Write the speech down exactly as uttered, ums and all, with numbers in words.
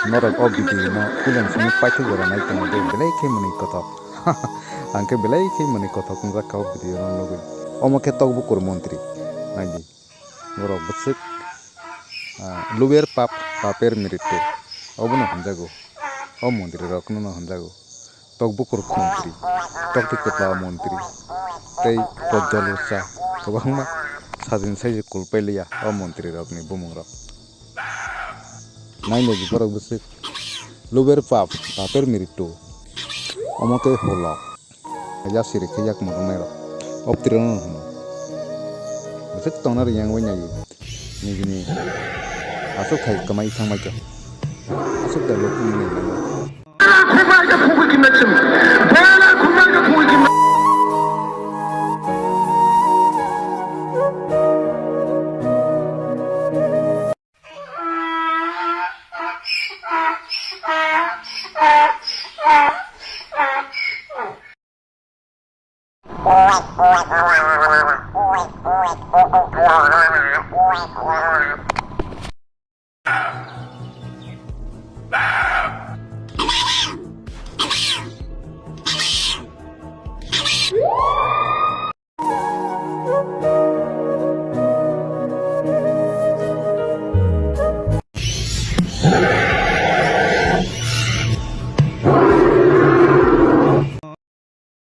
Norok o video no film simi paithak jora nai tongo de, belai khe mwnwi kothok. Ang khe belai khe mwnwi kothok wngjak kha o video no nugwi. Omo khe Tokbukur montri. Naidi. Borok bwswk, ah, luber pap, paper mrittu. Obono hwnjago. O montri rokno no hwnjago. Tokbukur montri, Tokti Kwpla montri, tei Pojjol Usa, kwbangma sajwk sajwk kulpai liya o montri rokni bumung rok. Nainai di borok bwswk luber pap, paper mrittu, omo tei holo, yasiri khe yak mwnwngnai rok, o bwtwi rokno hwno. Bwswk tongna rwya wngwi naiwi, nijini aswk khai kwmai thangbai kha, aswk da lok wngwi nai.